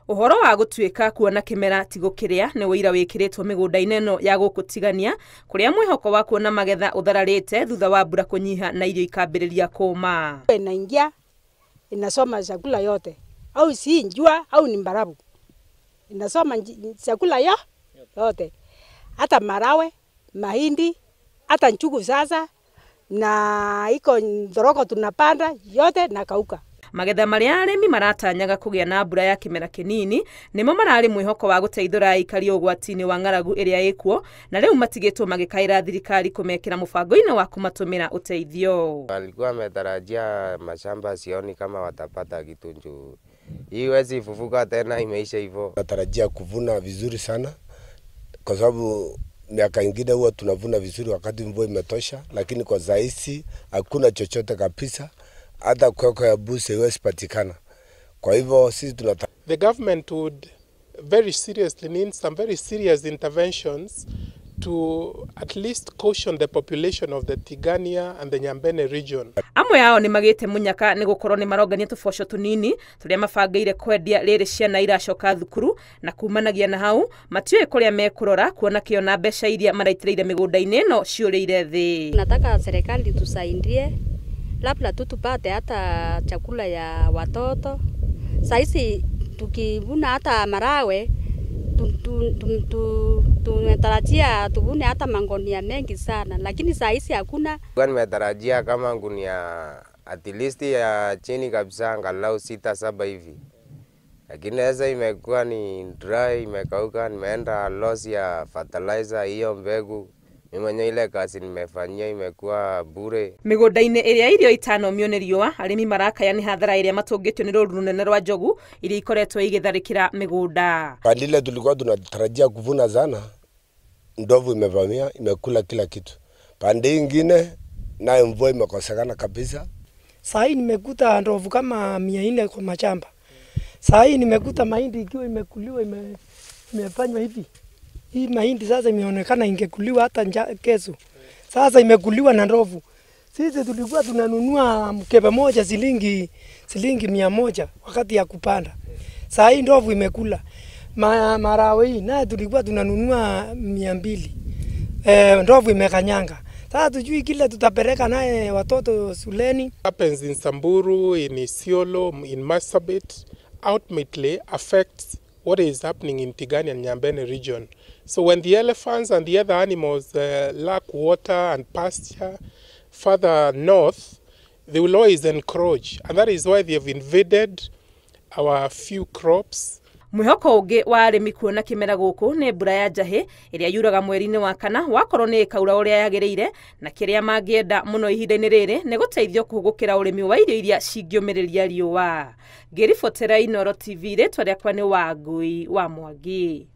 Ũhoro wa gũtuĩka kuona kĩmera ti gũkĩrĩa nĩ ũira wĩkĩrĩtwo mĩgũnda-inĩ ĩno ya gũkũ Tigania, kũrĩa mwĩhoko wa kuona magetha ũthararĩte thutha wa mbura kũnyiha na irio ikambĩrĩria kũma. Inaingia inasoma chakula yote, au si njua au ni mbarabu, inasoma chakula yote, hata marawe, mahindi, hata njugu sasa, na iko ndoroko tunapanda yote na kauka. Magetha marĩa arĩmi maratanyaga kũgĩa na mbura ya kĩmera kĩnini nĩmo mararĩ mwĩhoko wa gũteithũra aikari ũgwati-inĩ wa ng'aragu ĩrĩa ĩkuo, na rĩu matigĩtwo magĩkaĩra thirikari kũmekĩra mũbango-inĩ wa kũmatũmĩra ũteithio. Walikuwa wametarajia mashamba, sioni kama watapata kitu juu hii wezi fufuka tena, imeisha hivyo. Natarajia kuvuna vizuri sana kwa sababu miaka ingine huwa tunavuna vizuri wakati mvua imetosha, lakini kwa sahizi hakuna chochote kabisa. Hata kweko ya busi haiwezi patikana. Kwa hivyo sisi tunataka The government would very seriously need some very serious interventions to at least caution the population of the Tigania and the Nyambene region. Amwe ao nĩ magĩte mũnyaka nĩ gũkorwo nĩ marongania tũboco tũnini tũrĩa mabangĩire kwendia rĩrĩ ciana iracoka thukuru, na kumanagia na hau matiũĩ kũrĩa mekũrora kuona kĩo na mbeca iria maraitĩrĩire mĩgũnda-inĩ ĩno ciũrĩire thĩ. Nataka serikali tusaidie, labda tu tupate hata chakula ya watoto. Saisi tukivuna hata marawe tumetarajia tuvune hata mangonia mengi sana, lakini saisi hakuna. Nimetarajia kama ngunia at least ya chini kabisa angalau 6-7 hivi, lakini sasa imekuwa ni dry, imekauka. Nimeenda loss ya fertilizer, hiyo mbegu mimi mwenyewe ile kazi nimefanyia imekuwa bure. Mĩgũnda-inĩ ĩrĩa irio itanomio nĩ riũa, arĩmi marakaya nĩ hathara ĩrĩa matũngĩtio nĩ rũru rũnene rwa njogu iria ikoretwo igĩtharĩkĩra mĩgũnda. Pandile tulikuwa tunatarajia kuvuna sana, ndovu imevamia, imekula kila kitu. Pande ingine nayo mvua imekosekana kabisa. Saa hii nimekuta ndovu kama 400 kwa mashamba. Saa hii nimekuta mahindi ikiwa imekuliwa, imefanywa hivi. Hii mahindi sasa imeonekana ingekuliwa hata kesho. Sasa imekuliwa na ndovu. Sisi tulikuwa tunanunua mkebe moja shilingi 100 wakati ya kupanda. Saa hii ndovu imekula. Marawe hii na tulikuwa tunanunua 200. Ndovu imekanyanga. Sasa tujui kile tutapeleka naye watoto shuleni. Happens in Samburu, in Isiolo, in Marsabit, ultimately affects what is happening in Tigania and Nyambene region. So when the elephants and the other animals lack water and pasture further north, they will always encroach. And that is why they have invaded our few crops. Mwĩhoko ũngĩ wa arĩmi kuona kĩmera gũkũ nĩ mbura ya njahĩ ĩrĩa yuraga mweri-inĩ wa kana, wakorwo nĩ ĩkaura ũrĩa yagĩrĩire, na kĩrĩa mangĩenda mũno ihinda-inĩ rĩrĩ nĩ gũteithio kũhũgũkĩra ũrĩmi wa irio iria cingĩũmĩrĩria riũa. Ngĩribotera Inooro TV, rĩtwa rĩakwa nĩ Wangui wa Mwangi.